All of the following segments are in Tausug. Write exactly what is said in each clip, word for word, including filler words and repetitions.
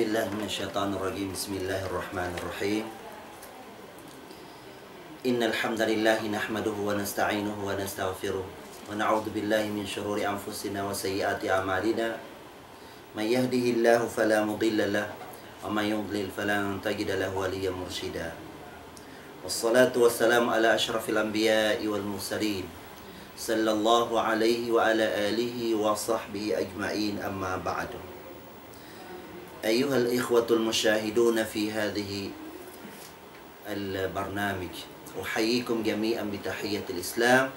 بالله من الشيطان الرجيم. بسم الله الرحمن الرحيم. إن الحمد لله نحمده ونستعينه ونستغفره، ونعوذ بالله من شرور أنفسنا وسيئات أعمالنا. من يهده الله فلا مضل له، ومن يضلل فلن تجد له وليا مرشدا. والصلاة والسلام على أشرف الأنبياء والمرسلين، صلى الله عليه وعلى آله وصحبه أجمعين، أما بعد. أيها الإخوة المشاهدون في هذه البرنامج، أحييكم جميعا بتحية الإسلام.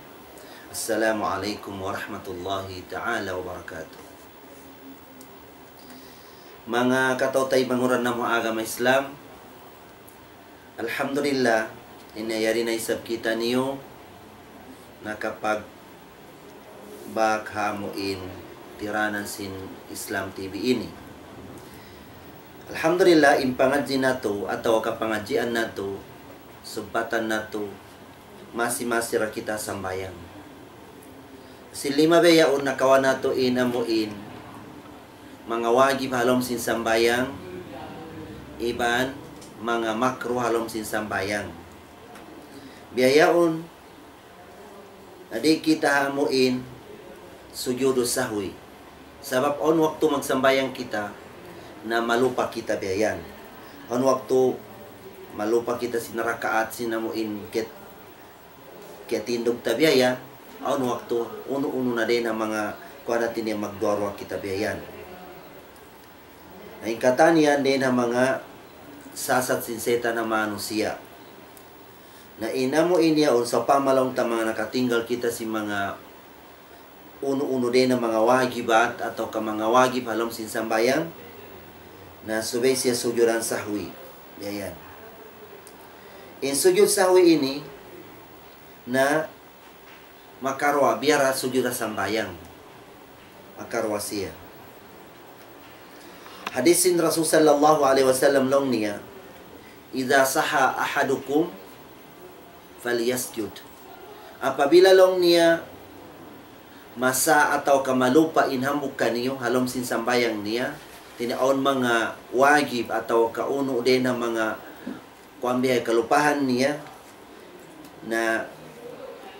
السلام عليكم ورحمة الله تعالى وبركاته. Manga kataw-taymanghuran namu' ha agama Islam, alhamdulillah, ini yari na isab kitaniyu nakapagbak ha amu in tiranan sin Islam T V ini. Alhamdulillah, in pangadji' natu' atawa kapangadjian natu', subbatan natu', masi-masi ra kita sambahayang. Sin lima bihaun nakawa' natu' in amu in manga wajib ha lawm sin sambahayang, iban manga makruh ha lawm sin sambahayang. Bihaun, na di' kita ha amu in sujudu sahwi. Sabab awn waktu magsambahayang kita, na malupa kita biya' yan. Awn waktu malupa kita sin rakaat sin amu in ket-, kiyatindug ta biya' yan. Awn waktu unu-unu na dayn ha manga kuwan natin yan magduwa-ruwa kita biya' yan. Na in katan yan dayn ha manga sasat sin saytan ha manusiya'. Na in amu in yaun sawpama laung ta manga nakatinggal kita sin manga unu-unu dayn ha manga wajibat atawa ka manga wajib ha lawm sin sambahayang, na subay siya sujuran sahwi. Biya' yan. In sujud sahwi ini, na makaruwa biya' da sujud da sambahayang. Makaruwa siya. Hadis sin Rasul sallallahu alayhi wasallam laung niya, إذا صحى أحدكم فليسجد. Apabila laung niya masa atawa ka malupa in hambuuk kaniyu ha lawm sin sambahayang niya, hati niya awn manga wajib atawa ka unu dayn ha manga kuwan biya' kalupahan niya, na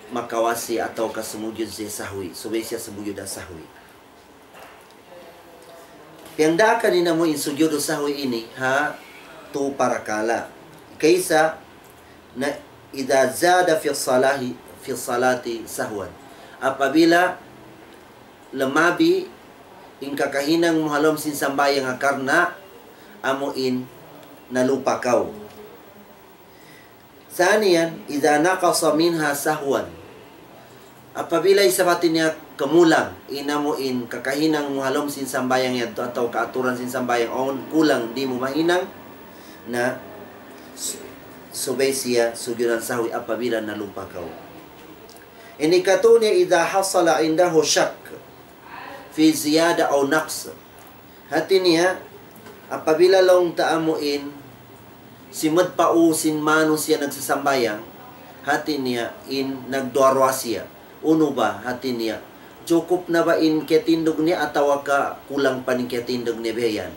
makawa' siya atawa ka sumujud siya sahwi, subay siya sumujud da sahwi. Piyagdaakan in amu in sujudu sahwi ini ha tū parakala'. Kaisa na إذا زاد في الصلاة، في الصلاة سهوا. Apabila lumabi in kakahinang mu ha lawm sin sambahayang ha karna' amu in nalupa kaw. ثانيا، إذا نقص منها سهوا. Apabila isab hati niya kamulang, in amu in kakahinang mu ha lawm sin sambahayang yadtu atawa ka aturan sin sambahayang awn kulang di' mu mahinang, na su-, subay siya sujuran sahwi apabila nalupa kaw. In hikatū niya, إذا حصل عنده شك في زيادة أو نقص. Hati niya, apabila laung ta amu in, simud pa u sin manusiya' nagsasambahayang, hati niya in nagduwa-ruwa siya. Unu ba, hati niya, jukup na ba in kiyatindug niya atawa ka kulang pa in kiyatindug niya biya' yan.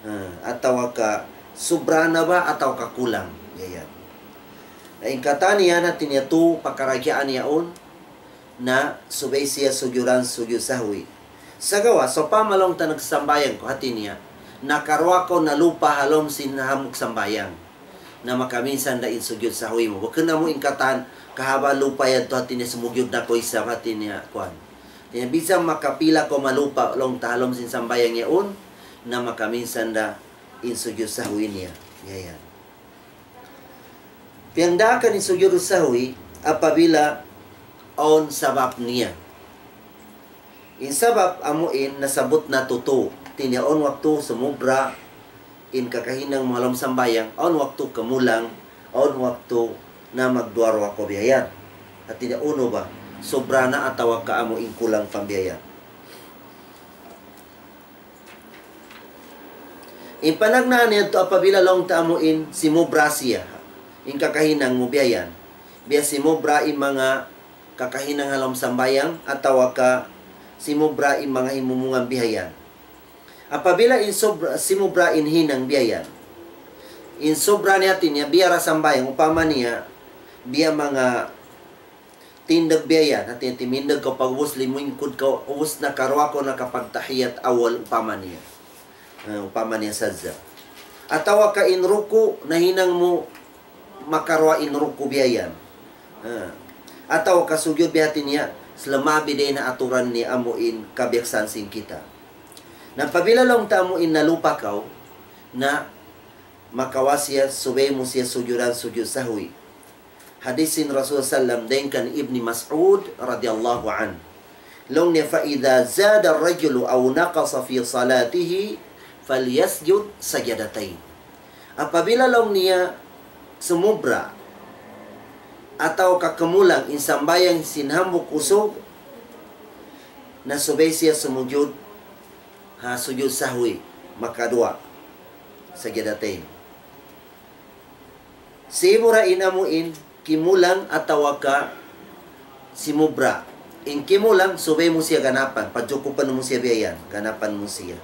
Ha, atawa ka subra na ba atawa ka kulang. Biya' yan. Na in katan niya, hati niya tū pakaragyaan yaun, na subay siya sujuran sujud sahwi. Sagawa', sawpama laung ta nagsambahayang kaw hati niya, nakaruwa kaw nalupa ha lawm sin hambuuk sambahayang. Na makaminsan da in sujud sahwi mu. Bukun amu in katan, kahaba' lupa yadtu hati niya sumujud na kaw isab hati niya, kuwan. Hati niya, bisan makapila kaw malupa laung ta ha lawm sin sambahayang yaun, na makaminsan da in sujud sahwi niya. Biya' yan. Piyagdaakan in sujud sahwi apabila awn sabab niya. In sabab amu in nasabbut natu' tū. Hati niya awn waktu sumubra in kakahinang mu ha lawm sambahayang, awn waktu kamulang, awn waktu na magduwa-ruwa kaw biya' yan. Hati niya unu ba, subra na atawa ka amu in kulang pa biya' yan. In panagnaan yadtu apabila laung ta amu in simubra siya, in kakahinang mu biya' yan. Biya' simubra in manga kakahinang ha lawm sambahayang atawa ka simubra in manga himumungan biya' yan. Apabila in sobra, simubra in hinang biya' yan. In sobra niya hati niya, biya' ra sambahayang, upama niya, biya' manga tindug biya' yan, hati niya timindug kaw pag-ubus, limingkud kaw, ubus nakaruwa kaw nakapagtahiyat awal upama niya. Ah, upama niya sadja. Atawa ka in ruku', nahinang mu makaruwa in ruku' biya' yan. Ah. Atawa ka sujud biya' hati niya, salama' biya' na aturan niya amu in kabiyaksahan sin kita. Na apabila laung ta amu in nalupa kaw, na makawa siya, subay mu siya sujuran sujud sahwi. Hadis sin Rasul sallam dayn kan Ibni Mas'ud radiyallahu anhu. Laung niya, فإذا زاد الرجل أو نقص في صلاته فليسجد سجدتين. Apabila laung niya sumubra atawa ka kumulang in sambahayang sin hambuuk usug, na subay siya sumujud, ha, sujud sahwi, makaduwa, sajadatain. Simubra in amu in kimulang atawa ka simubra. In kimulang, subay mu siya ganapan, pajukupan mu siya biya' yan, ganapan mu siya.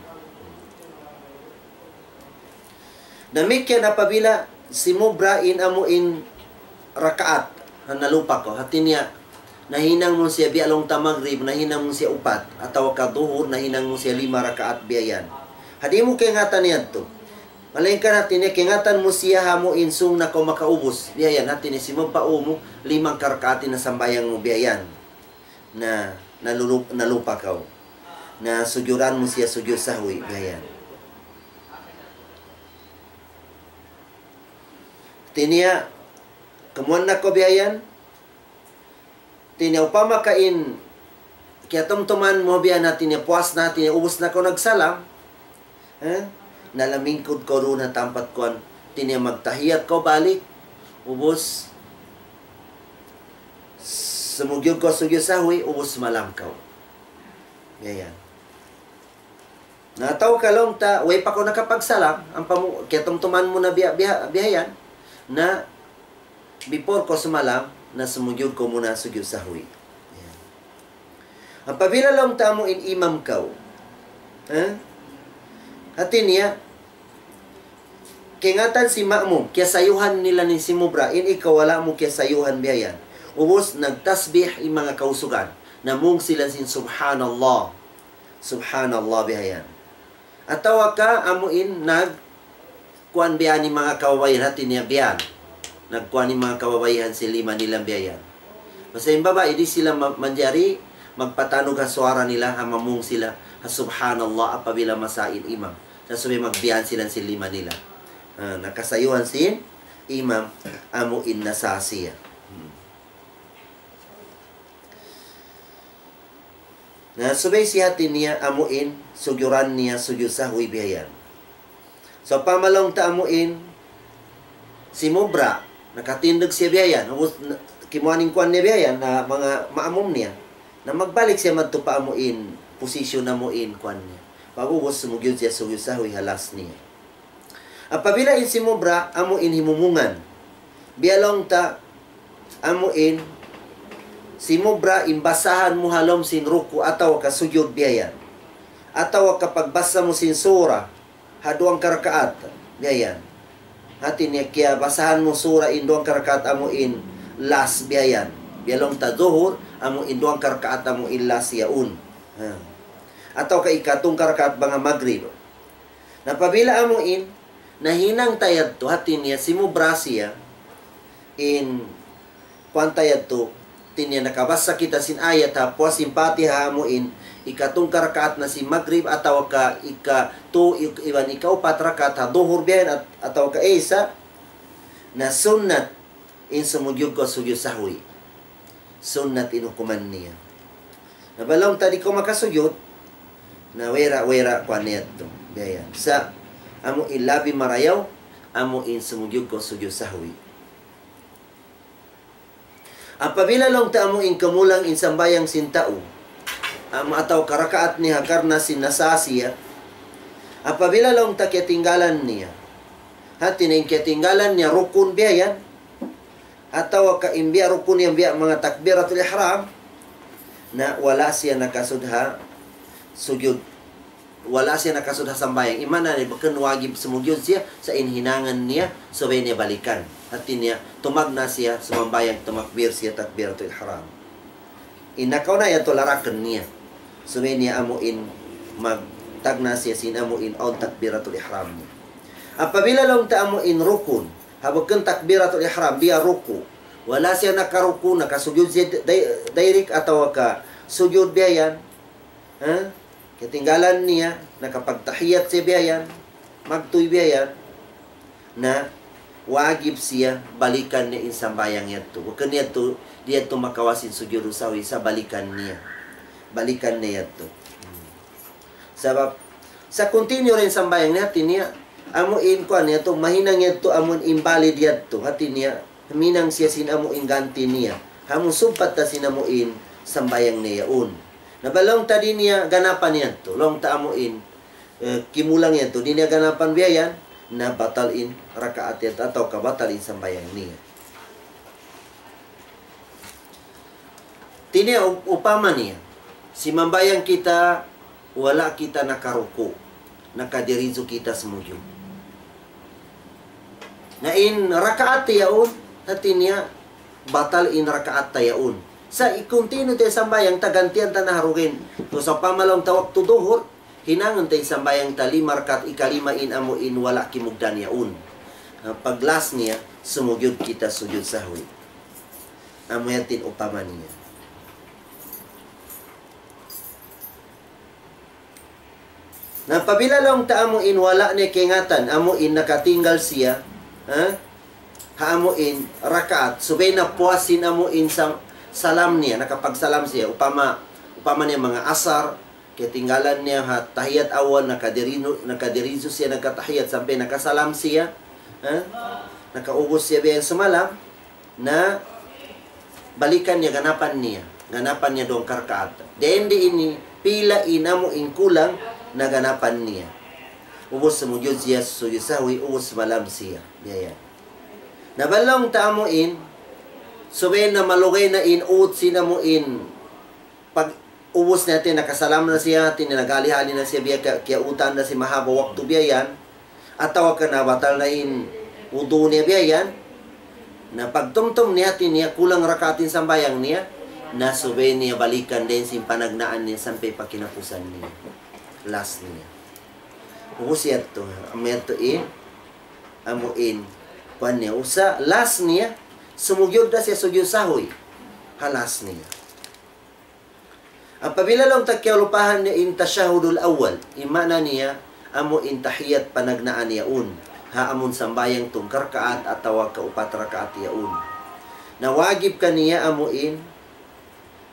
Damikkiyan apabila simubra in amu in rakaat, ha, nalupa kaw. Hati niya, nahinang mu siya biya' laung ta magrib, nahinang mu siya upat, atawa ka duhur, nahinang mu siya lima rakaat biya' yan. Ha, di' mu kaingatan yadtu. Malayngkan hati niya, kaingatan mu siya ha amu in sung na kaw makaubus. Biya' yan, hati niya, simubra mu, lima rakaat in sambahayang mu biya' yan. Na, nalulup-, nalupa kaw. Na sujuran mu siya sujud sahwi, biya' yan. Hati niya, kamuan na kaw biya' yan. Hati niya upama ka in, kiyatumtuman mu biya' na hati niya puas na, hati niya ubus na kaw nagsalam. Eh? Na lamingkud kaw duun ha tampat kuwan. Hati niya magtahiyat kaw balik. Ubus, sumujud kaw sujud sahwi, ubus malam kaw. Biya' yan. Na atawa ka laung ta, way pa kaw nakapagsalam, ampa mu, kiyatumtuman mu na biya', biya', biya' yan. Na before kaw sumalam, na sumujud kaw muna sujud sahwi. Yan. Apabila laung ta amu in imam kaw, eh? Hati niya, kaingatan sin ma'mum, kiyasayuhan nila in simubra, in ikaw wala' mu kiyasayuhan biya' yan. Ubus, nagtasbih in manga kausugan. Namung sila sin subhanallah. Subhanallah biya' yan. Atawa ka amu in nag-, kuwan biya' ni manga kababaihan hati niya biya' yan. Nagkuwan in manga kababaihan sin lima nila biya' yan. Basta in babai di' sila ma-, manjari magpatanug ha suwara nila, ha mamung sila, ha subhanallah apabila masa in imam. Na subay magbiya' yan sila sin lima nila. Ah, nakasayuhan sin imam, amu in nasa siya. Hmm. Na subay siya hati niya amu in sujuran niya sujud sahwi biya' yan. So, pamalaung ta amu in simubra, nakatindug siya biya' yan. Ubus, na, kimuan in kuwan niya biya' yan, na manga maamum niya. Na magbalik siya madtu pa amu in, position amu in kuwan niya. Pag-ubus sumujud siya sujud sahwi ha last niya. Apabila in simubra, amu in himumungan. Biya' laung ta, amu in simubra in basahan mu ha lawm sin ruku' atawa ka sujud biya' yan. Atawa ka pagbasa mu sin sura, ha duwang karakaat, biya' yan. Hati niya kiyabasahan mu sura in duwang karakaat amu in last biya' yan. Biya' laung ta duhur, amu in duwang karakaat amu in last yaun. Ha. Atawa ka ikatū karakaat bang ha magrib. Na apabila amu in, nahinang ta yadtu, hati niya simubra siya, in, kuwan ta yadtu, hati niya nakabasa kita sin ayat ha puas sin Fatiha amu in, ikatū karakaat na sin magrib, atawa ka ikatū, ik-, iban ikaupat rakaat ha duhur biya' yan, at-, atawa ka isa, na sunnat, in sumujud kaw sujud sahwi. Sunnat in hukuman niya. Na bang laung ta di' kaw makasujud, na wayra, wayra kuwan niya yadtu. Biya' yan. Sa' amu in labi marayaw, amu in sumujud kaw sujud sahwi. Apabila laung ta amu in kamulang in sambahayang sin tau, amu atawa karakaat niya karna' sin nasa siya, apabila laung ta kiyatinggalan niya, hati niya in kiyatinggalan niya rukun biya' yan, atawa ka in biya' rukun yan biya' manga takbiratul ihram, na wala' siya nakasud ha sujud Wala' siya nakasud ha sambahayang. In maana niya, bukun wajib sumujud siya, sa' in hinangun niya, subay niya balikan. Hati niya, tumagna' siya, sumambahayang, tumakbir siya, takbiratul ihram. In nakauna yadtu larakun niya. Subay niya amu in magtagna' siya sin amu in awn takbiratul ihram niya. Apabila laung ta amu in rukun, ha bukun takbiratul ihram, biya' ruku'. Wala' siya nakaruku', nakasujud siya di-, di-, direct atawa ka sujud biya' yan. Ha? Katinggalan niya, nakapagtahiyat siya biya' yan, magtuy biya' yan, na wajib siya balikan niya in sambahayang yadtu. Bukun yadtu, di' yadtu makawa' sin sujud sahwi, sa' balikan niya. Balikan niya yadtu. Sabab, sa' continue ra in sambahayang niya, hati niya, amu in kuwan yadtu, mahinang yadtu, amu in invalid yadtu, hati niya, huminang siya sin amu in ganti niya. Amu sumpat ta sin amu in sambahayang niya yaun. Na bang laung ta di' niya ganapan yadtu, laung ta amu in, eh, kimulang yadtu, di' niya ganapan biya' yan, na batal in rakaat yadtu atawa ka batal in sambahayang niya. Hati niya up-, upama niya, simambahayang kita, wala' kita nakaruku', nakadiritsu kita sumujud. Na in rakaat yaun, hati niya, batal in rakaat ta yaun. Sa' i-continue ta sambahayang ta, gantian ta na ha dugaing. So, sawpama laung ta waktu duhur, hinangun ta in sambahayang ta lima rakaat, ikalima in amu in wala' kimugdan yaun. Ha, pag last niya, sumujud kita sujud sahwi. Amu yadtu in upama niya. Na apabila laung ta amu in wala' niya kaingatan, amu in nakatinggal siya, ha? Ha amu in rakaat, subay na puas sin amu in sam-, salam niya, nakapagsalam siya. Upama, upama niya manga asar, katinggalan niya ha tahiyat awal, nakadiri-, nakadiritsu siya, nakatahiyat sampay nakasalam siya, ha? Nakaubus siya biya' sumalam, na balikan niya, ganapan niya. Ganapan niya duwang karkaat. Dayn di ini, pila in amu in kulang na ganapan niya. Ubus sumujud siya, sujud sahwi, ubus sumalam siya. Biya' yan. Na bang laung ta amu in, subay na malugay na in ut sin amu in pag-ubus niya, hati nakasalam na siya, hati niya naghali-hali na siya, biya' ka-, kiyautan na siya mahaba' waktu biya' yan, atawa ka nabatal na in wudu' niya biya' yan, na pagtumtum niya, hati niya kulang rakaat in sambahayang niya, na subay niya balikan dayn sin panagnaan niya sampay pa kinapusan niya. Last niya. Ubus yadtu, amu yadtu in, amu in, kuwan niya, usa, last niya, sumujud da siya sujud sahwi. Ha last niya. Apabila laung ta kiyalupahan niya in tashahhudul awwal, in maana niya, amu in tahiyat panagnaan yaun, ha amun sambahayang tungka rakaat atawa ka upat rakaat yaun. Na wajib kaniya amu in,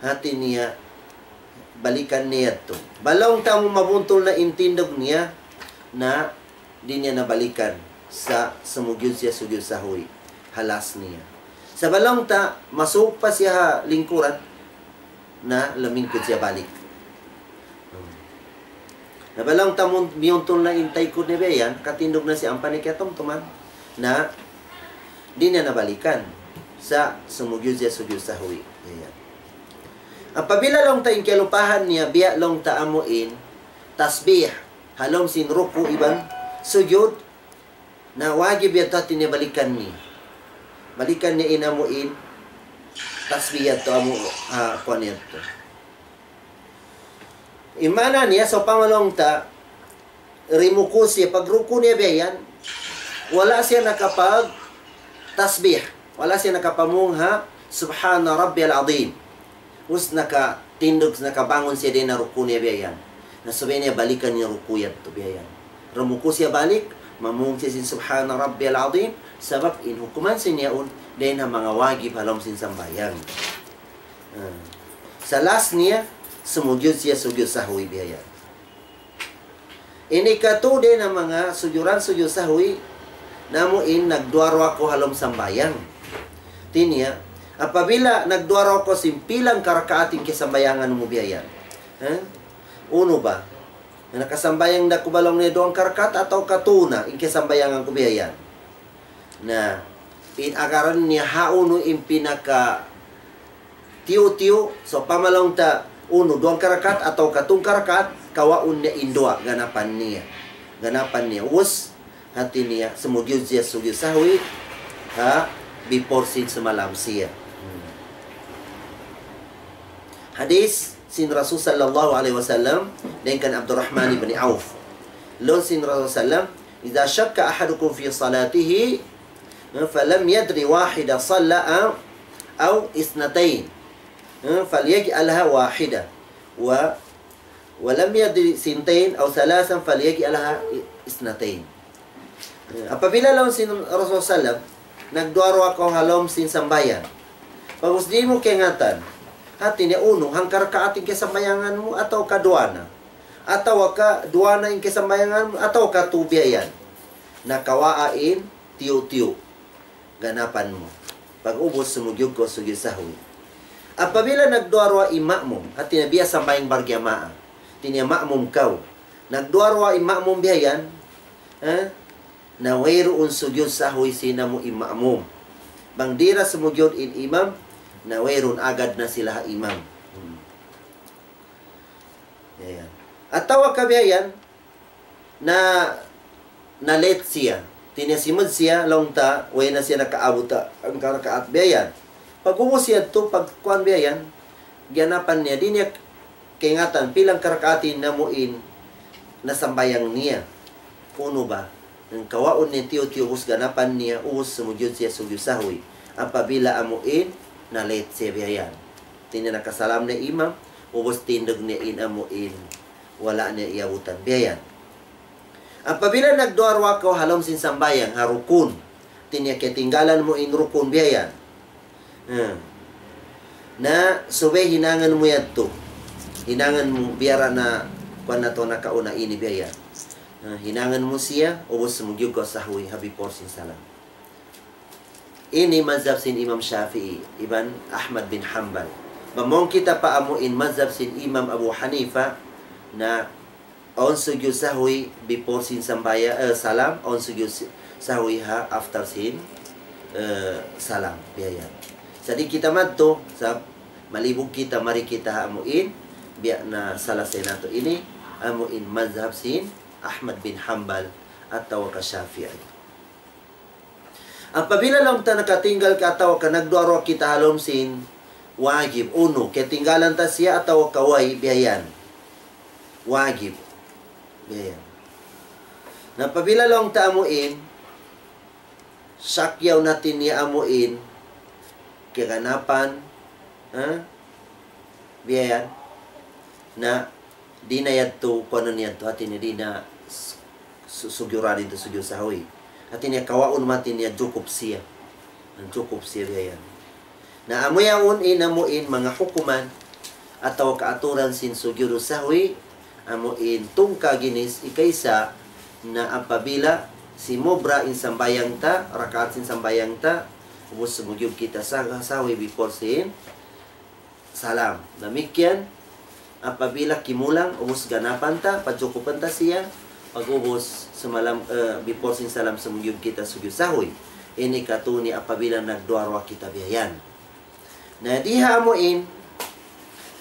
hati niya, balikan niya yadtu. Bang laung ta amu mabuntul na in tindug niya, na di' niya na balikan, sa' sumujud siya sujud sahwi, ha last niya. Sa' bang laung ta, masuuk pa siya ha lingkuran, na lumingkud siya balik. Hmm. Na bang laung ta mun-, miyuntul na in taykud niya biya' yan, katindug na siya ampa niya kiyatumtuman, na di' niya na balikan, sa' sumujud siya sujud sahwi. Biya' yan. Apabila laung ta in kiyalupahan niya, biya' laung ta amu in, tasbih, ha lawm sin ruku' iban sujud, na wajib yadtu hati niya balikan niya. Balikan niya in amu in, tasbih yadtu amu, ha, kuwan yadtu. In maana niya, sawpama laung ta, rimuku' siya, pagruku' niya biya' yan, wala' siya nakapag-tasbih, wala' siya nakapamung ha, Subhana Rabbiyal Azim. Ubus nakatindug, nakabangun siya dayn ha ruku' niya biya' yan. Na subay niya balikan in ruku' yadtu biya' yan. Rumuku' siya balik, mamung siya sin Subhana Rabbiyal Azim, sabab in hukuman sin yaun, dayn ha manga wajib ha lawm sin sambahayang. Ah. Sa' last niya, sumujud siya sujud sahwi biya' yan. Ini katu' dayn ha manga sujuran sujud sahwi, na amu in nagduwa-ruwa kaw ha lawm sambahayang. Hati niya, apabila nagduwa-ruwa kaw sin pilang karakaat in kiyasambahayangan mu biya' yan. Ha? Unu ba? Nakasambahayang da ku ba laung niya duwang karakaat atawa katu' na in kiyasambahayangan ku biya' yan. Na, in agaran niya hawnu in pinaka tiyu'-tiyu', sawpama laung ta unu, duwang karakaat atawa ka tungka rakaat, kawaun niya in duwa, ganapan niya. Ganapan niya. Ubus, hati niya, sumujud siya, sujud sahwi, ha, before sin sumalam siya. Hmm. Hadith sin Rasul sallallahu alayhi wasallam, dayn kan Abdurrahman ibn Auf. Laung sin Rasul sallam, إذا شك أحدكم في صلاته، فلم يدر واحدة صلى أو، أو اثنتين، فليجعلها واحدة، و، ولم يدر ثنتين أو ثلاثا فليجعلها اثنتين. Apabila laung sin Rasul sallam, nagduwa-ruwa kaw ha lawm sin sambahayang. Pag'ubus di' mu kaingatan, hati niya unu, hangka rakaat in kiyasambahayangan mu, atawa ka duwa na. Atawa ka duwa na in kiyasambahayangan mu, atawa ka tū biya' yan. Na kawaa in tiyu'-tiyu'. Ganapan mu. Pag'ubus sumujud kaw sujud sahwi. Apabila nagduwa-ruwa in ma'mum, hati niya biya' sambahayang barjamaah. Hati niya ma'mum kaw. Nagduwa-ruwa in ma'mum biya' yan, ha? Na wayruun sujud sahwi sin amu in ma'mum. Bang di' da sumujud in imam, na wayruun, agad na sila ha imam. Hmm. Yan. Atawa ka biya' yan, na, na-late siya. Hati niya simud siya, laung ta, way na siya nakaabut ha hangka rakaat biya' yan. Pag'ubus yadtu, pagkuwan biya' yan, ganapan niya, di' niya kaingatan, pila rakaat in amu in nasambahayang niya. Unu ba? Nang kawaun niya tiyu'-tiyu', ubus ganapan niya, ubus sumujud siya sujud sahwi. Apabila amu in, na-late siya biya' yan. Hati niya nakasalam na imam, ubus tindug niya in amu in, wala' niya iyabutan biya' yan. Apabila nagduwa-ruwa kaw ha lawm sin sambahayang, ha rukun. Hati niya katinggalan mu in rukun biya' yan. Hmm. Na, subay hinangun mu yadtu. Hinangun mu, biya' ra na, kuwan natu' nakauna ini biya' yan. Hmm, hinangun mu siya, ubus sumujud kaw sahwi ha before sin salam. Ini mazhab sin Imam Shafi'i, iban Ahmad bin Hanbal. Bang mawn kita pa amu in mazhab sin Imam Abu Hanifa, na awn sujud sahwi before sin sambahaya-, eh, salam, awn sujud si-, sahwi ha after sin, eh, salam. Biya' yan. Sa' di' kita madtu, sa' malibug kita, mari kita ha amu in, biya' na salasay natu' ini, amu in mazhab sin Ahmad bin Hanbal atawa ka Shafi'i. Apabila laung ta nakatinggal ka atawa ka nagduwa-ruwa kita ha lawm sin wajib, unu, katinggalan ta siya atawa ka way, biya' yan. Wajib. Biya' yan. Na apabila laung ta amu in, sakyaw natin niya amu in, kaganapan, ha? Biya' yan. Na, di' na yadtu, kuwanun yadtu, hati niya di' na s-, su-, sujuran yadtu sujud sahwi. Hati niya kawaun mati niya jukup siya. Jukup siya biya' yan. Na amu yaun in amu in manga hukuman atawa kaaturan sin sujud sahwi, amu in tungka ginis ikaisa na apabila simubra in sambahayang ta, rakaat sin sambahayang ta, ubus sumujud kita sa-, sahwi before sin salam. Damikkiyan, apabila kimulang, ubus ganapan ta, pajukupan ta siya, pag'ubus sumalam, eh, before sin salam sumujud kita sujud sahwi. Ini katu' niya apabila nagduwa-ruwa kita biya' yan. Na di' ha amu in,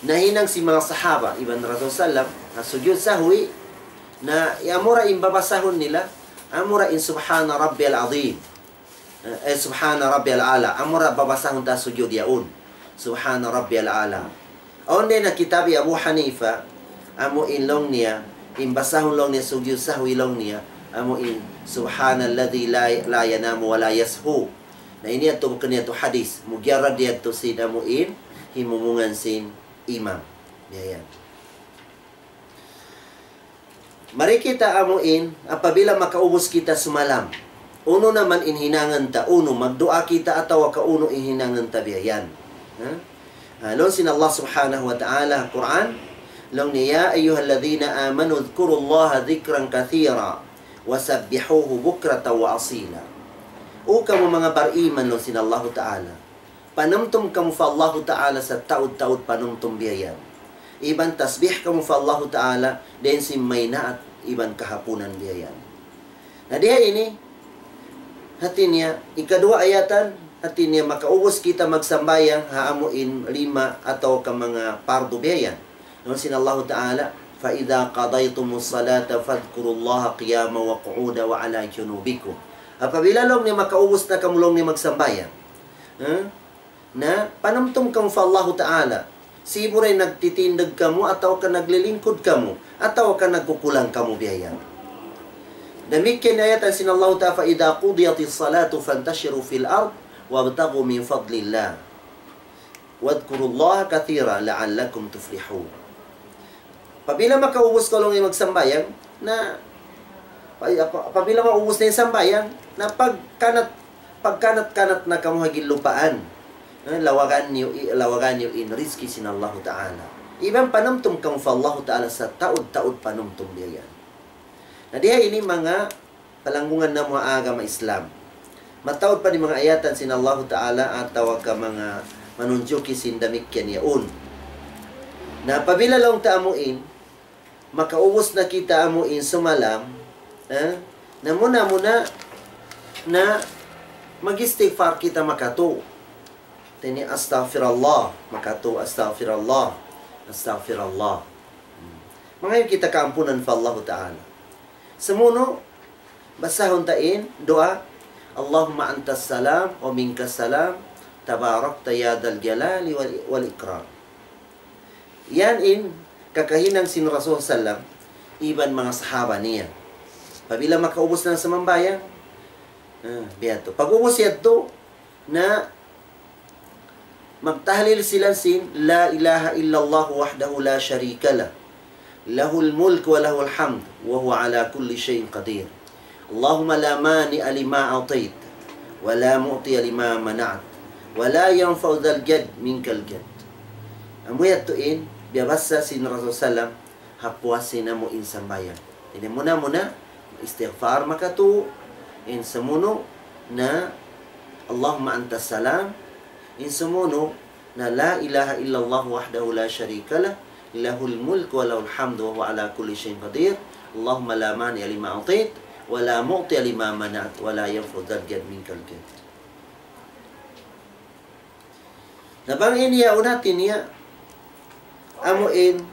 nahinang sin manga sahaba, iban Rasul sallam, ha sujud sahwi, na amura in babasahun nila, amura in سبحان ربي العظيم. Eh, eh, سبحان ربي الأعلى. Amura babasahun ta sujud yaun. سبحان ربي الأعلى. Awn dayn ha kitab hi Abu Hanifa, amu in laung niya, in basahun laung niya sujud sahwi laung niya, amu in سبحان الذي لا، لا ينام ولا يسهو. Na ini yadtu bukun yadtu hadith. Mujarrad yadtu sin amu in himumungan sin imam. Biya' yan. Mari kita amu in, apabila makaubus kita sumalam, unu na man in hinangun ta, unu, magduwaa kita atawa ka unu in hinangun ta biya' yan. Ha? Ah, laung sin Allah Subhanahu wa Ta'ala, Qur'an, laung niya, يا أيها الذين آمنوا اذكروا الله ذكرا كثيرا وسبحوه بكرة وأصيلا. O kamu manga bariman, laung sin Allahu Ta'ala, panumtum kamu pa Allahu Ta'ala sataud-taud panumtum biya' yan. Iban tasbih kamu pa Allahu Ta'ala, dayn sin maynaat iban kahapunan biya' yan. Na di ha ini, hati niya, ikaduwa ayatan, hati niya makaubus kita magsambahayang ha amu in lima atawa ka manga pardu biya' yan. Laung sin Allahu Ta'ala, فإذا قضيتم الصلاة فاذكروا الله قياما وقعودا وعلى جنوبكم. Apabila laung niya makaubus na kamu laung niya magsambahayang. Ha? Na, panumtum kamu pa Allahu Ta'ala. Sibu' da in nagtitindug kamu, atawa ka naglilingkud kamu, atawa ka nagkukulang kamu biya' yan. Damikkiyan in ayat sin Allahu Ta'ala, فإذا قضيت الصلاة فانتشروا في الأرض وابتغوا من فضل الله واذكروا الله كثيرا لعلكم تفلحون. Apabila makaubus kaw laung niya magsambahayang, na, pa-, apa-, apabila maubus na in sambahayang, na pagkanat, pagkanat-kanat na kamu ha gillupaan. Eh, lawagan niyu, i-, lawagan niyu in rizki sin Allahu Ta'ala. Iban panumtum kamu pa Allahu Ta'ala sataud-taud panumtum biya' yan. Na diha ini manga palanggungan namu' ha agama Islam. Mataud pa in manga ayatan sin Allahu Ta'ala atawa ka manga manunjuki sin damikkiyan yaun. Na apabila laung ta amu in, makaubus na kita amu in sumalam, eh, na muna-muna na mag-istighfar kita makatu. Tini astaghfirullah, makatu astaghfirullah, astaghfirullah. Hmm. Mangayu' kita kaampunan pa Allahu Ta'ala. Sumunu', basahun ta in duwaa, اللهم أنت السلام ومنك السلام تباركت يا ذا الجلال وال-، والإكرام. Yan in kakahinang sin Rasul sallam iban manga sahaba niya. Apabila makaubus na sumambahayang, ah, biya' yadtu. Pag-ubus yadtu, na magtahlil sila sin لا إله إلا الله وحده لا شريك له، له الملك وله الحمد وهو على كل شيء قدير. اللهم لا مانع لما أعطيت ولا معطي لما منعت ولا ينفع ذا الجد منك الجد. Amu yadtu in biyabasa sin Rasul sallam ha puas sin amu in sambahayang. Ini muna-muna, istighfar makatu, in sumunu' na اللهم أنت السلام, in sumunu' na لا إله إلا الله وحده لا شريك له، له الملك وله الحمد وهو على كل شيء قدير، اللهم لا مانع لما أعطيت ولا معطي لما منعت ولا ينفع ذا الجد منك الجد. Na bang in yaun hati niya, amu in,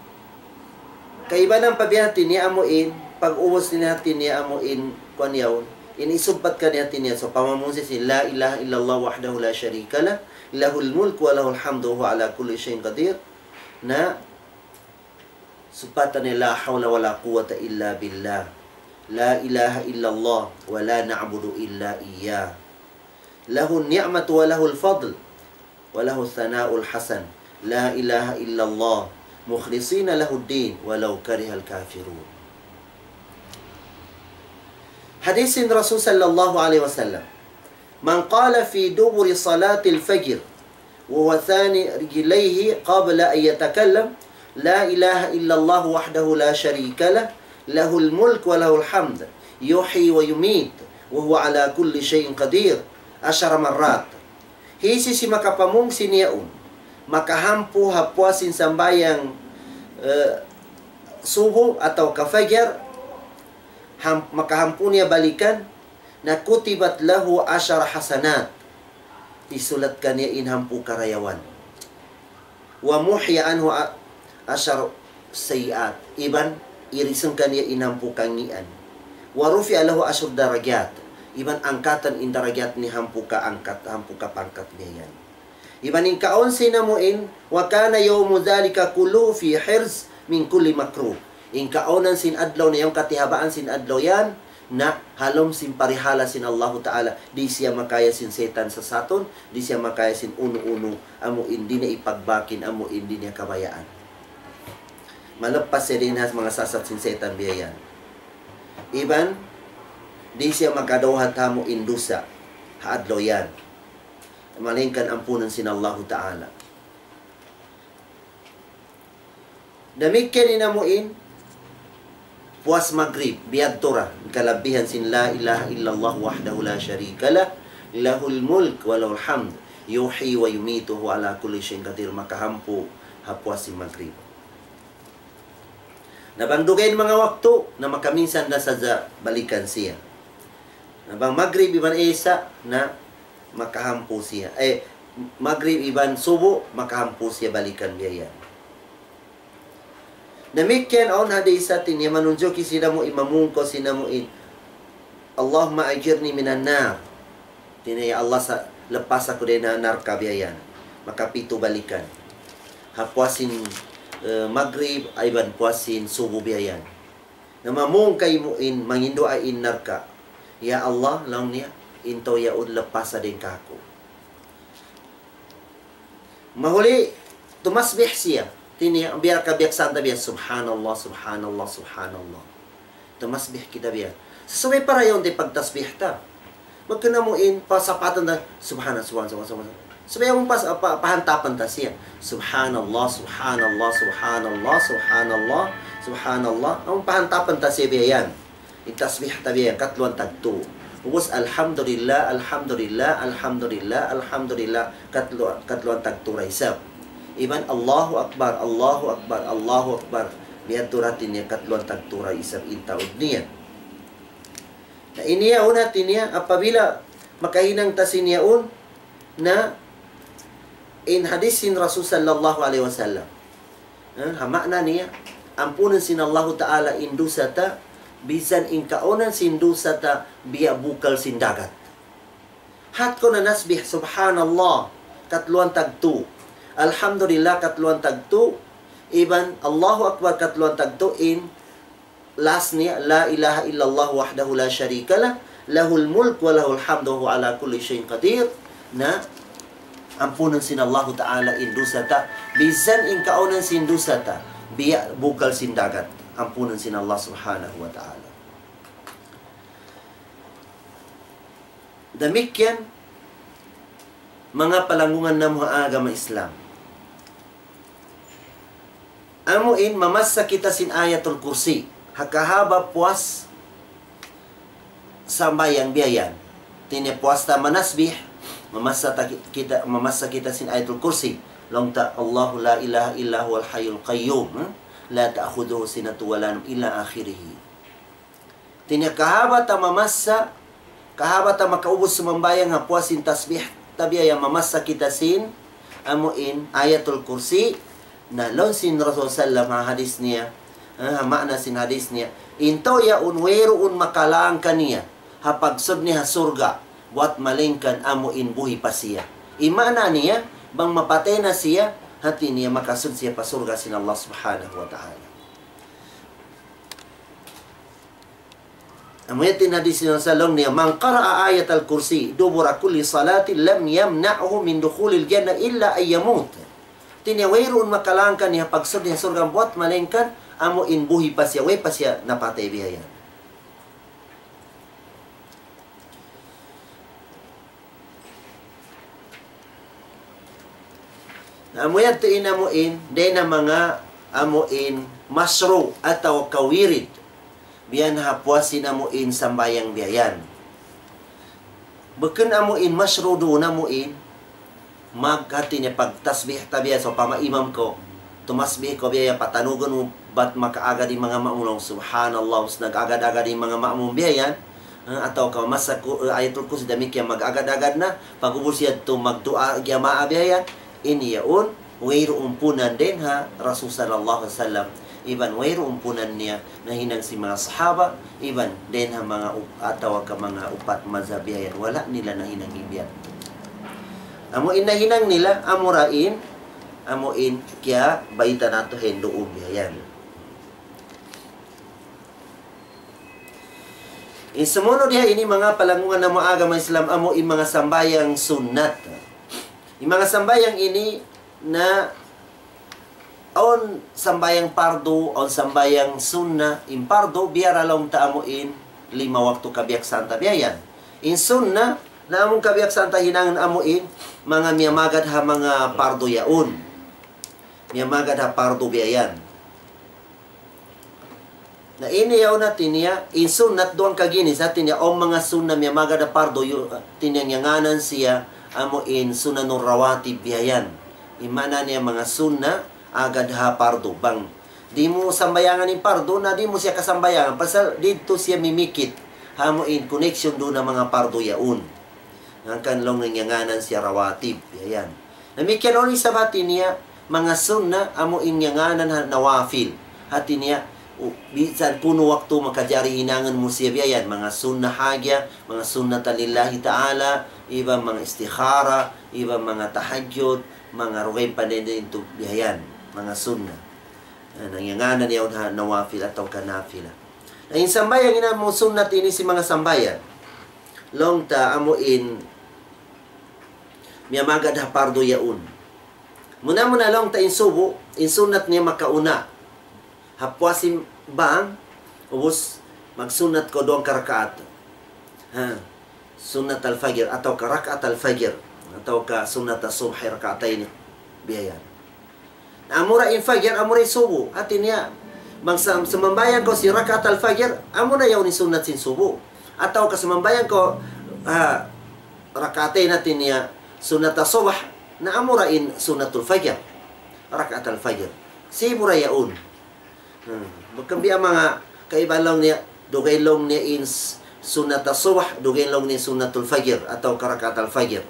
kaibanan pa biya' hati niya, amu in, pag-ubus niya hati niya, amu in, kuwan yaun, in isubbat kaniya hati niya, so pamamung sin لا إله إلا الله وحده لا شريك له، له الملك وله الحمد وهو على كل شيء قدير, na, subbatan niya لا حول ولا قوة إلا بالله، لا إله إلا الله ولا نعبد إلا إياه، له النعمة وله الفضل وله الثناء الحسن، لا إله إلا الله، مخلصين له الدين ولو كره الكافرون. Hadith sin Rasul sallallahu alayhi wasallam, من قال في دبر صلاة الفجر وهو ثاني رجليه قبل أن يتكلم، لا إله إلا الله وحده لا شريك له، له الملك وله الحمد، يحيي ويميت، وهو على كل شيء قدير، عشر مرات. Hisiyu-siyu makapamung sin yaun, makahampu ha puas sin sambahayang, eh, subuh atawa ka fajar, ham-, makahampu niya balikan, na كتبت له عشر حسنات. Isulat kaniya in hampu karayawan. ومحي عنه ع-، عشر سيئات. Iban irisung kaniya in hampu kangīan. ورفع له عشر درجات. Iban angkatan in darajat niya hampu ka angkat, hampu ka pangkat niya yan. Iban in kaun sin amu in, وكان يوم ذلك كله في حرز من كل مكروه. In kaunan sin adlaw na yan, katihabaan sin adlaw yan, na ha lawm sin parihala' sin Allahu Ta'ala, di' siya makaya sin setan sasatun, di' siya makaya sin unu-unu, amu in di' niya ipagbak in, amu in di' niya kabayaan. Malappas siya dayn ha manga sasat sin setan biya' yan. Iban, di' siya makadawhat ha amu in dusa, ha adlaw yan. Malaingkan ampunan sin Allahu Ta'ala. Damikkiyan in amu in puas Magrib, biya' ha yan ra, kalabihan sin لا إله إلا الله وحده لا شريك له، له الملك وله الحمد، يحيي ويميت وهو على كل شيء قدير, makahampu ha puas sin Magrib. Na bang dugaing manga waktu, na makaminsan na sadja balikan siya. Na bang Magrib iban Isa, na makahampu siya. Eh, Magrib iban Subu, makahampu siya balikan biya' yan. Damikkiyan awn hadis hati niya manunjuki sin amu in mamung kaw sin amu in, "Allahumma ajirni minan nar." Hati niya, "Ya Allah, sa-, lapasa aku dayn ha narka'," biya' yan. Makapitu balikan. Ha puas sin, eh, magrib, iban puas sin subu biya' yan. Na mamung kaymu in, manginduwaa in narka'. "Ya Allah," laung niya, "in tau yaun lapasa dayn kāku'." Mahuli, tumasbih siya. Hati niya, biya' kabiyaksahan ta biya', "Subhanallah, subhanallah, subhanallah." Tumasbih kita biya'. Subay parayaw in pagtasbih ta. Bukun amu in pasapatan ta, "Subhana, subhana, subhana, subhana." Subay amu pas, pa-, pahantapan ta siya. "Subhanallah, subhanallah, subhanallah, subhanallah, subhanallah." Amu pahantapan ta siya biya' yan. In tasbih ta biya' yan, katluan tagtu. Ubus, "Alhamdulillah, alhamdulillah, alhamdulillah, alhamdulillah," katlu-, katluan tagtu da isab. Iban, "Allahu Akbar, Allahu Akbar, Allahu Akbar." Biya' tu hati niya katluan tagtu da isab in taud niya. Na ini yaun hati niya, apabila makahinang ta sin yaun, na in hadis sin Rasul sallallahu alayhi wasallam. Ha, ha ma'na niya, ampunun sin Allahu Ta'ala in dusa ta, bisan in kaunan sin dusa ta, biya' bukal sin dagat. Hat kaw nanasbih, "Subhanallah," katluan tagtu. "Alhamdulillah," katluan tagtu. Iban, "Allahu Akbar," katluan tagtu in last niya, "La ilaha illallah wahdahu la sharika lah, lahul mulk wa lahul hamdu wa huwa ala kulli shay'in qadir." Na, ampunun sin Allahu Ta'ala in dusa ta, bisan in kaunan sin dusa ta, biya' bukal sin dagat, ampunun sin Allah Subhanahu wa Ta'ala. Damikkiyan, manga palanggungan namu' ha agama Islam. Amu in mamassa kita sin Ayatul Kursi. Ha kahaba' puas sambahayang biya' yan. Hati niya puas ta manasbih, mamassa ta ki-, kita, mamassa kita sin Ayatul Kursi. Laung ta, "Allahu la ilaha illa huwal hayyul qayyum, ha? La ta'khudhuhu sinatun wa la nawm," ila akhirih. Hati niya kahaba' ta mamassa, kahaba' ta makaubus sumambahayang ha puas sin tasbih ta biya' yan mamassa kita sin, amu in Ayatul Kursi, na laung sin Rasul sallam ha hadis niya, ha, ha ma'na sin hadis niya, in tau yaun wayruun makalāng kaniya, ha pagsud niya ha surga', buwat malayngkan amu in buhi' pa siya. In ma'na niya, bang mapatay na siya, hati niya makasud siya pa surga' sin Allah Subhanahu wa Ta'ala. Amu yadtu in hadis niya sa laung niya, "Man qara'a ayatal kursi dubura kulli salatin lam yamna'hu min dukhulil jannah illa an yamut." Hati niya wayruun makalāng kaniya ha pagsud niya ha surga' buwat malayngkan amu in buhi' pa siya, way pa siya napatay biya' yan. Na amu yadtu in amu in, dayn ha manga amu in mashru' atawa ka wirid. Biya' na ha puas sin amu in sambahayang biya' yan. Bukun amu in mashru' duun amu in, mag-, hati niya pagtasbih ta biya', sawpama imam kaw, tumasbih kaw biya' yan, patanugun mu, bat makaagad in manga ma'mum, subhanallah, us nag-agad-agad in manga ma'mum biya' yan, ha, atawa ka mamassa ku, eh, Ayatul Kursi damikkiyan mag-agad-agad na, pag'ubus yadtu magduwaa jamaa biya' yan, in yaun, wayruun puunan dayn ha Rasul sallallahu alayhi wasallam, iban wayruun puunan niya nahinang sin manga sahaba, iban dayn ha manga up-, atawa ka manga upat mazhab biya' yan, wala' nila nahinang in biya' yadtu. Amu in nahinang nila, amura in, amu in kiyabayta' natu' hinduun biya' yan. In sumunud ha ini manga palanggungan namu' agama Islam, amu in manga sambahayang sunnat. In manga sambahayang ini na awn sambahayang pardu, awn sambahayang sunna. In pardu, biya' da laung ta amu in lima waktu kabiyaksahan ta biya' yan. In sunna, na amu in kabiyaksahan ta hinangun amu in manga miyamagad ha manga pardu yaun. Miyamagad ha pardu biya' yan. Na ini yaun hati niya, in sunnat duwa kaginis, hati niya, awn manga sunna miyamagad ha pardu, yu-, hati niya ngiyangānan siya, amu in sunanur rawatib biya' yan. In maana niya manga sunna, agad ha pardu. Bang di' mu sambahayangan in pardu, na di' mu siya kasambahayangan. Pasal didtu siya mimikit, amu in connection duun ha manga pardu yaun. Hangkan laung niya ngiyangānan siya rawatib. Biya' yan. Damikkiyan unu isab hati niya, manga sunna, amu in ngiyangānan ha nawafil. Hati niya, u-, bisan kunu' waktu makajari hinangun mu siya biya' yan, manga sunnat haja, manga sunnat lillahi ta'ala, iban manga istikhara, iban manga tahajjud, manga dugaing pa dayn-dayn tu biya' yan, manga sunnat. Ah, nangyanganan yaun ha nawafil atawa ka nafila. Na in sambahayang ini amu sunnat ini sin manga sambahayang. Laung ta amu in miyamagad ha pardu yaun. Muna-muna laung ta in subu, in sunnat niya makauna. Ha puas sin bang, ubus magsunnat kaw duwang ka rakaat. Ha, sunnat al-fajr, atawa ka rakaat al-fajr, atawa ka sunnat as-subh rak'atayn, biya' yan. Na amura in fajr, amura in subu. Hati niya, bang sa-, sumambahayang kaw sin rakaat al-fajr, amuna yaun in sunnat sin subu. Atawa ka sumambahayang kaw, ah, rak'atayn, hati niya, sunnat as-subh, na amura in sunnatul fajr. Rakaat al-fajr. Sibu' ra yaun. Hmm. Bukun biya' manga kaibanan laung niya, dugaing laung niya in s-, sunnat as-subh, dugaing laung niya sunnatul fajr, atawa ka rakaat al-fajr.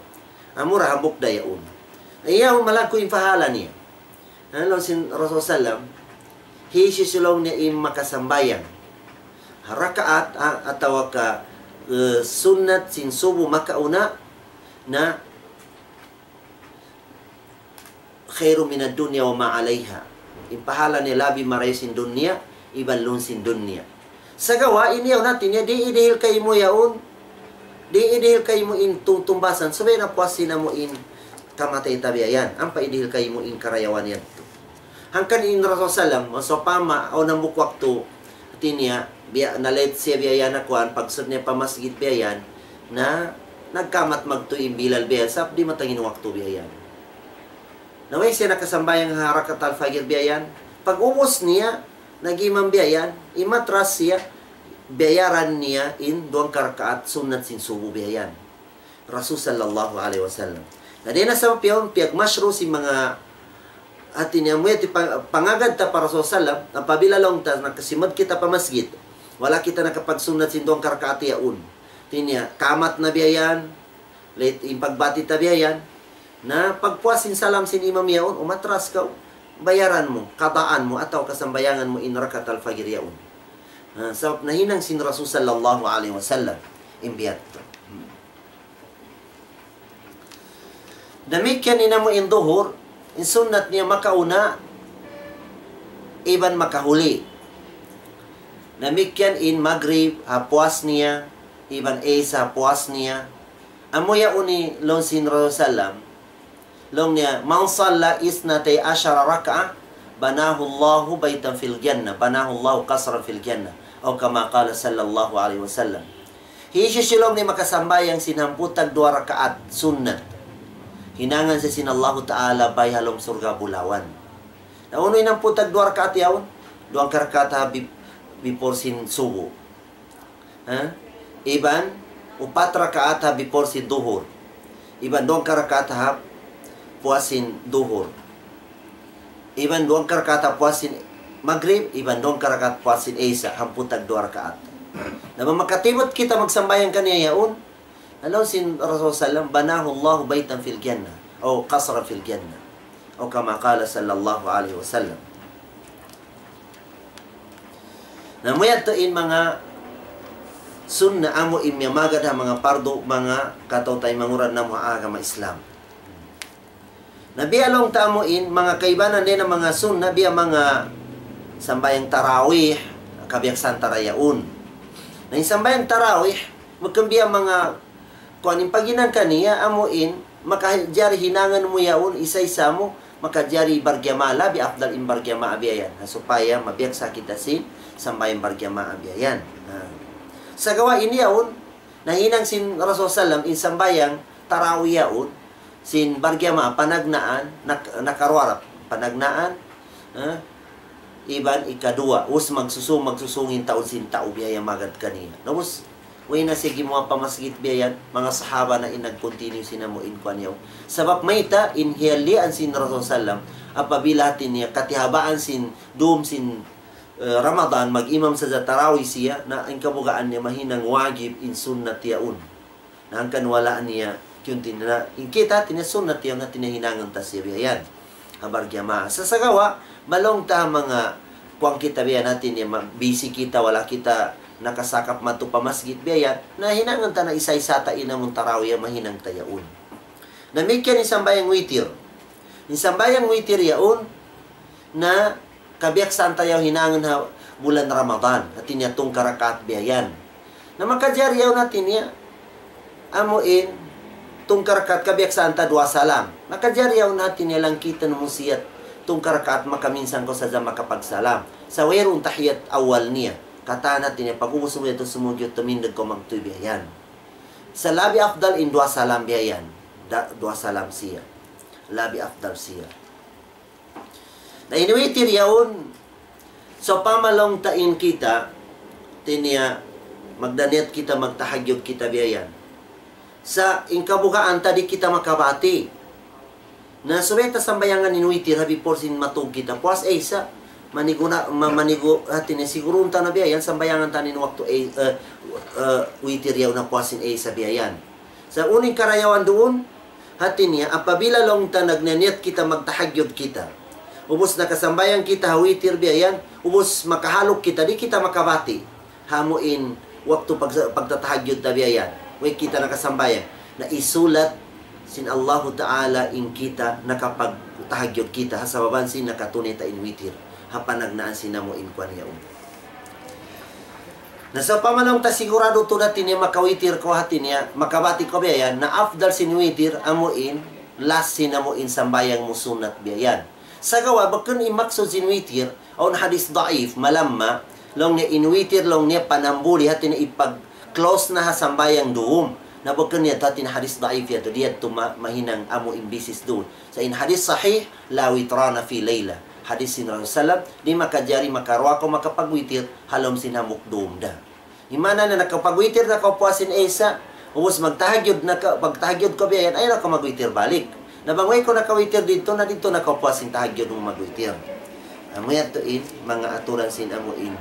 Amura hambuuk da yaun. Ayaw malaggu' in pahala niya. Laung sin Rasul sallam, hisiyu-siyu laung niya in makasambahayang rakaat, ah, atawa ka, eh, sunnat sin subu makauna, na خير من الدنيا وما عليها. In pahala niya labi marayaw sin dunya, iban lawm sin dunya. Sagawa' in yaun hati niya, di' idihil kaymu yaun, di' idihil kaymu in tung-, tumbasan, subay na puas sin amu in kamatay ta biya' yan. Ampa idihil kaymu in karayawan yadtu. Hangkan in Rasul sallam, sawpama, awn hambuuk waktu, hati niya, biya', na-late siya biya' yan ha kuwan, pagsud niya pa masjid biya' yan, na nagkamat magtuy in Bilal biya' yan, sabab di' matang in waktu biya' yan. Na way siya nakasambahayang ha rakaat al-fajr biya' yan. Pag-ubus niya, nag-imam biya' yan, imatras siya, bayaran niya in duwang ka rakaat sunnat sin subu biya' yan. Rasul sallallahu alayhi wasallam. Na dayn ha sabab yaun, piyagmashru' sin manga hati niya, amu yadtu pa-, pangagad ta pa Rasul sallam, apabila laung ta nakasimud kita pa masjid, wala' kita nakapagsunnat sin duwang ka rakaat yaun. Hati niya, kamat na biya' yan, late in pagbati ta biya' yan. Na pagpuas sin salam sin imam yaun, umatras kaw, bayaran mu, qadaan mu, atawa ka sambahayangan mu in rakaat al-fajr yaun. Ha, sabab nahinang sin Rasul sallallahu alayhi wasallam in biya' yadtu. Damikkiyan in amu in duhur, in sunnat niya makauna, iban makahuli. Damikkiyan in magrib, ha puas niya, iban isa ha puas niya. Amu yaun in laung sin Rasul sallam, laung niya, من صلى اثنتي عشرة ركعة بناه الله بيتا في الجنة، بناه الله قصرا في الجنة، أو كما قال صلى الله عليه وسلم. Hisiyu-siyu laung niya makasambahayang sin hangpu' tagduwa rakaat sunnat, hinangan siya sin Allahu Ta'ala bay ha lawm surga' bulawan. Na unu in hangpu' tagduwa rakaat yaun? Duwang ka rakaat ha bi-, before sin subu. Ha? Iban upat rakaat ha before sin duhur. Iban duwang ka rakaat ha puas sin duhur. Iban duwang ka rakaat ha puas sin magrib, iban duwang ka rakaat puas sin isa, hangpu' tagduwa rakaat. Na bang makatibut kita magsambahayang kaniya yaun, laung sin Rasul sallam, بناه الله بيتا في الجنة، أو قصرا في الجنة، أو كما قال صلى الله عليه وسلم. Na amu yadtu in manga sunnat amu in miyamagad ha manga pardu, manga kataw-taymanghuran namu' ha agama Islam. Na biya' laung ta amu in manga kaibanan dayn ha manga sunnat, biya' manga sambahayang tarawih, kabiyaksahan ta ra yaun. Na in sambahayang tarawih, bukun biya' manga kuwan in paghinang kaniya, amu in makajari hinangan mu yaun, isa-isa mu, makajari barjamaah, labi afdal in barjamaah biya' yan. Ha, supaya mabiyaksa kita sin sambahayang barjamaah biya' yan. Ha. Sagawa' in yaun, nahinang sin Rasul sallam, in sambahayang tarawih yaun, sin barjamaah panagnaan, nak-, nakaruwa ra panagnaan, ha? Iban ikaduwa, ubus magsusung, magsusung in taud sin tau biya' yan magad kaniya. Na ubus, way na siya gimuwa' pa masjid biya' yan, manga sahaba na in nag-continue sin amu in kuwan yaun. Sabab mayta', in hiyalian sin Rasul sallam, apabila hati niya katihabaan sin, dum sin, eh, Ramadan, mag-imam sadja tarawih siya, na in kabugaan niya mahinang wajib in sunnat yaun. Na hangkan wala' niya kiyuntin na, in kita, hati niya sunnat yan, hati niya hinangun ta siya biya' yan. Ha barjamaah. Sa sagawa', bang laung ta manga kuwan kita biya' yan, hati niya ma-, busy kita, wala' kita nakasakap madtu pa masjid biya' yan. Na hinangun ta na isa-isa ta in amun tarawih mahinang ta yaun. Na damikkiyan in sambahayang witir. In sambahayang witir yaun, na kabiyaksaan ta yaun hinangun ha bulan Ramadan, hati niya tungka rakaat biya' yan. Na makajari yaun hati niya, amu in, tungka rakaat kabiyaksaan ta duwa salam. Makajari yaun hati niya langkitan mu siya tungka rakaat makaminsan kaw sadja makapagsalam. Sa' wayruun tahiyat awal niya. Katan hati niya, pag-ubus mu yadtu sumujud, tumindug kaw magtuy biya' yan. Sa' labi afdal in duwa salam biya' yan. Da-, duwa salam siya. Labi afdal siya. Na in witir yaun, sawpama laung ta in kita, hati niya, magdaniyat kita, magtahajjud kita biya' yan. Sa' in kabugaan ta di' kita makabati. Na subay ta sambahayangan in witir ha before sin matug kita. Puas Isa, manigu na, ma-, manigu, hati niya sigurun ta na biya' yan, sambahayangan ta in waktu Isa, eh, eh, witir yaun na puas sin Isa biya' yan. Sa' unu in karayawan duun, hati niya, apabila laung ta nagnaniyat kita magtahajjud kita. Ubus nakasambahayang kita ha witir biya' yan, ubus makahaluk kita, di' kita makabati. Ha amu in waktu pag-, pagtatahajjud ta biya' yan. Way kita nakasambahayang. Na isulat sin Allahu Ta'ala in kita nakapagtahajjud kita, ha sabab sin nakatunay ta in witir. Ha panagnaan sin amu in kuwan yaun. Na sawpama laung ta sigurado tuud hati niya makawitir kaw hati niya, makabati kaw biya' yan, na afdal sin witir amu in, last sin amu in sambahayang mu sunnat biya' yan. Sagawa' bukun in maksud sin witir, awn hadith daif, malamma, laung niya in witir, laung niya panambuli hati niya ipag-close na ha sambahayang dum. Na bukun niya hati niya hadith daif yadtu, di' yadtu ma-, mahinang amu in basis duun. Sa' in hadith sahih, لا وتران في ليلة. Hadith sin Rasul sallam, di' makajari makaruwa kaw makapagwitir, ha lawm sin hambuuk dum da. Himana na nakapagwitir na kaw puas sin Isa, ubus magtahajjud na kaw, magtahajjud kaw biya' yan, ayaw na kaw magwitir balik. Na bang way kaw nakawitir didtu, na didtu na kaw puas sin tahajjud mu magwitir. Amu yadtu in, manga aturan sin amu in.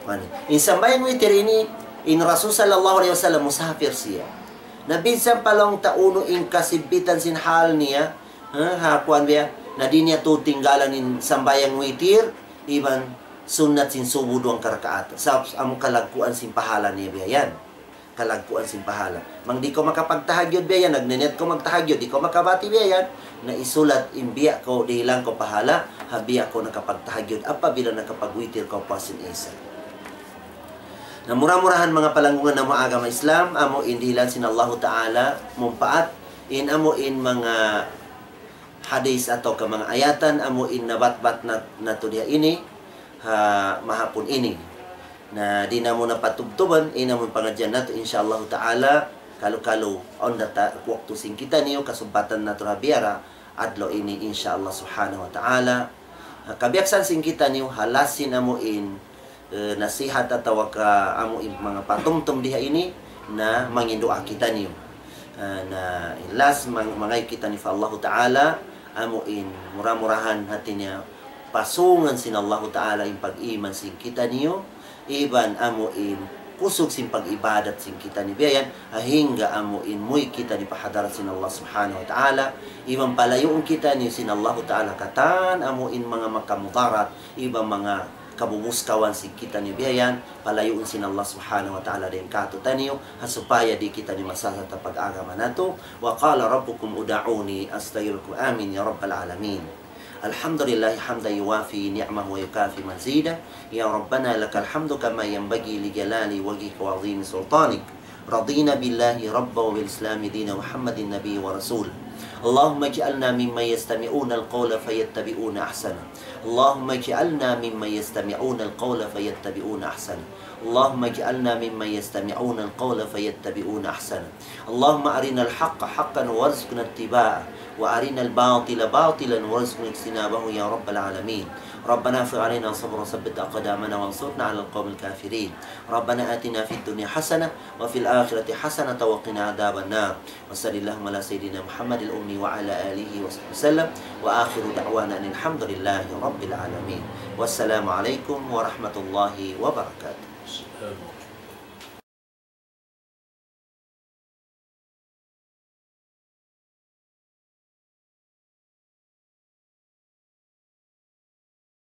Mani. In sambahayang witir ini, in Rasul sallallahu alayhi wasallam musafir siya. Na minsan pa laung ta unu in kasigpitan sin hal niya, ha, ha kuwan biya', na di' niya tuud tinggalan in sambahayang witir, iban sunnat sin subu duwang karakaat. Sa' amu kalagguan sin pahala niya biya' yan. Kalagguan sin pahala. Bang di' kaw makapagtahajjud biya' yan, nagnaniyat kaw magtahajjud, di' kaw makabati biya' yan, na isulat in biya' kaw dihilan kaw pahala, ha biya' kaw nakapagtahajjud, apabila nakapagwitir kaw puas sin Isa. Na mura-murahan manga palanggungan namu' agama Islam, amu in dihilan sin Allahu Ta'ala, mumpaat, in amu in manga hadith atawa ka manga ayatan, amu in nabatbat nat-, natu' diha ini, ha mahapun ini. Na di' namu' na patubtuban, in amu in pangadjian natu', insya Allahu Ta'ala, kalu-kalu, awn da ta-, waktu sin kitaniyu, kasubbatan natu' ha biya' ra, adlaw ini, insya Allah Subhanahu wa Ta'ala. Ha, kabiaksan sin kitaniyu, ha last sin amu in, eh, nasihat atawa ka amu in manga patumtum diha ini, na mangin duwaa kitaniyu. Ah, na in last mang-, mangayu' kitaniyu pa Allahu Ta'ala, amu in mura-murahan hati niya pasungan sin Allahu Ta'ala in pag-iman sin kitaniyu, iban amu in kusug sin pag-ibadat sin kitaniyu biya' yan, hangga amu in muwi' kitaniyu pa hadarat sin Allah Subhanahu wa Ta'ala, iban palayuun kitaniyu sin Allahu Ta'ala katan amu in manga makamudarat, iban manga kabubuskawan sin kitaniyu biya' yan, palayuun sin Allah Subhanahu wa Ta'ala dayn kātu'niyu, ha supaya di' kitaniyu masasat ha pag-agama natu'. وقال ربكم ادعوني أستجب لكم. آمين يا رب العالمين. الحمد لله حمدا يوافي نعمه ويكافئ مزيده. يا ربنا لك الحمد كما ينبغي لجلال وجهك وعظيم سلطانك. رضينا بالله ربا وبالإسلام دينا ومحمد نبيا ورسولا. اللهم اجعلنا ممن يستمعون القول فيتبعون أحسنه. اللهم اجعلنا ممن يستمعون القول فيتبعون أحسنه. اللهم اجعلنا ممن يستمعون القول فيتبعون أحسنه. اللهم أرنا الحق حقا وارزقنا اتباعه، وأرنا الباطل باطلا وارزقنا اجتنابه يا رب العالمين. ربنا افرغ علينا صبرا وثبت أقدامنا وانصرنا على القوم الكافرين. ربنا آتنا في الدنيا حسنة وفي الآخرة حسنة وقنا عذاب النار. وصل اللهم على سيدنا محمد الأمي وعلى آله وصحبه وسلم. وآخر دعوانا أن الحمد لله رب العالمين. والسلام عليكم ورحمة الله وبركاته.